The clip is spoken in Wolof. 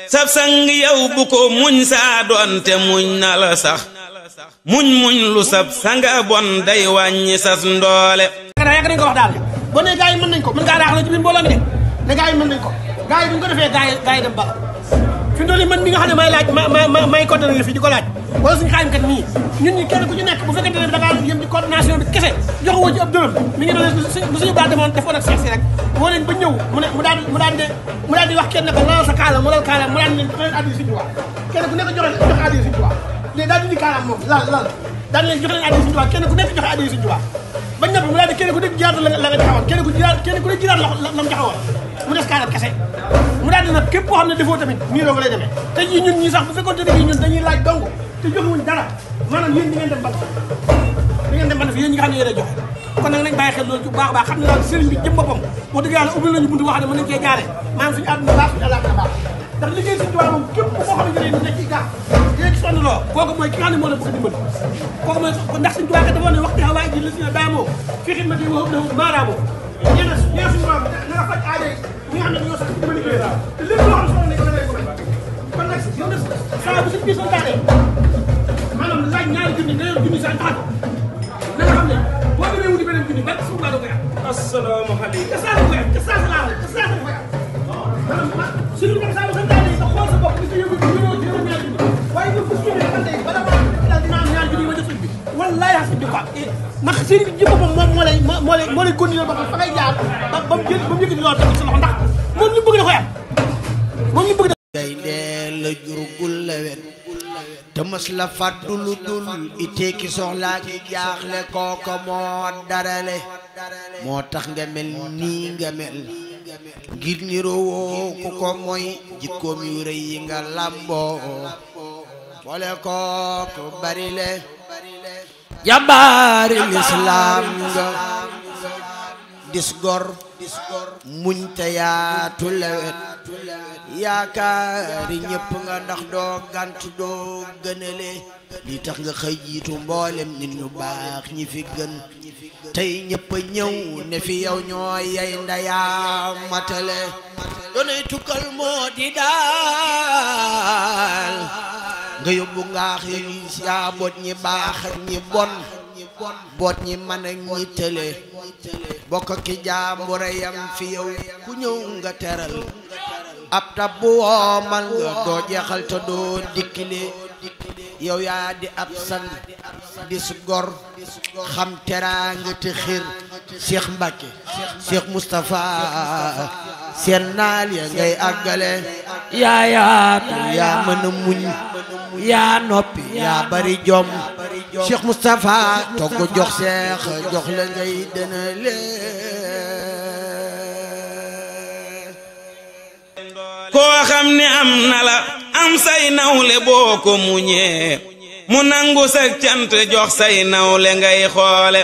sab sang yow bu ko muñ saa doonte muñ na la sax muñ lu sab sanga bon day wàññi sas ndoole. yàgg nañ ko wax daal boo nee gars yi mën nañ ko mën ngaa raax la ci biir mbooloo mi de ne gars yi mën nañ ko gars yi bu ñu ko defee gars yi dem bala fi mu toll nii man mi nga xam ne may laaj may coordonné fii di ko laaj wala suñu xaayimkat nii ñun ñi kenn ku ci nekk bu fekkente ne da ngaa yëm ci coordination bi kese joxewoo ci ab dërëm mi ngi doon bu suñu baax defoon ak seex si rek woo leen ba ñëw mu daal di wax kenn ko lalal sa kaala mu lal kaala mu daal di leen joxe leen addi Sëñ Tuubaa kenn ku nekk joxe addi Sëñ Tuubaa léegi daal di di kaalaam moom lal daal leen joxe leen addi Sëñ Tuubaa kenn ku nekk joxe addi Sëñ Tuubaa bañ noppi mu daal di kenn ku nekk jiyaat la nga joxewoon kenn ku nekk jiyaat la mu joxewoon mu des kaalaam kese mu daal di nag képp koo xam ne defoo tamit nii doo nga lay demee te jii ñun ñii sax bu fekkoon te ñun dañuy laaj dong te joxewuñ dara maanaam yéen di ngeen dem ban fi yéen ñi nga xam ne yéen a joxe kon nag nañ bàyyi xel loolu ci bu baax a baax xam ne daal sëriñ bi jëm boppam wax dëgg yàlla ubbil nañu buntu wax ne mën nañ cee jaare maanaam suñu àdduna baax suñu àllaaxira baax ndax liggéey Sëñ Tuubaa moom képp koo xam ne nekk ci gaa yéen sonn loo kooku mooy ki nga xam ne moo la bëgg a dimbali kooku mooy ndax Sëñ Tuubaa kat dafa ne waxti xawaay ji la si daamoo fii xidmati wa hum maaraamoo ñeen suñu borom na nga faj aajo ñi nga xam ne ñoo sax dama liggéey te lépp loo xam ne soxla nañ ko may kon nag yow nag saa bu suñu biir santaane maanaam laaj ñaari junni nga yor junni sa taxaw na nga xam ne boo demee wuti beneen junni ba suñu baa da koy am asalaamaaleykum te saa koy am te saa laa te saa koy am maanaam suñu dem saa bu santaane nga xool sa bopp ni ko yóbbu juróom ñaari junni waaye ñu fus junni man tey bala maa daal dinaa am ñaari junni ma jox sëñ bi wallaahi xas bi quoi ndax sëriñ bi jëmm moom moo lay continuer ba fa ngay jaar ba mu yëkkati loolu teg sa loxo ndax moom ñu bëgg da koy am moom ñu bëgg da gaynde la jurugul lewet te mës la fàddu lu dul iteeki soxlaa ki jaaxle kooko moo darale moo tax nga mel nii nga mel ngir niroo ku ko mooy jikkoom yu rëy yi nga lamboo boole kooko bari le jàmbaari lislaam nga dis gor muñ te yaatu lewet yaakaari ñëpp nga ndax doo gant doo gënale li tax nga xëy jiitu mboolem nit ñu baax ñi fi gën tey ñëpp a ñëw ne fi yow ñoo yey ndayaa matale doonay tukkal moo di daal nga yóbbu ngaax yi yaa boot ñi baax ak ñi bon boot ñi mën ak ñi tële bokk ki jaambure yam fi yow ku ñëw nga teral ab tabbu woomal nga doo jeexal te doo dikkile yow yaa di ab sang dis gor xam teraanga te xir Cheikh Mbacke Cheikh Moustapha seen naal ya ngay àggale yaa yaatu yaa mën a muñ yaa noppi yaa bari jom Cheikh Moustapha togg jox Cheikh jox la ngay dënale koo xam ne am na la am say nawle boo ko muñee mu nangu sa cant jox say nawle ngay xoole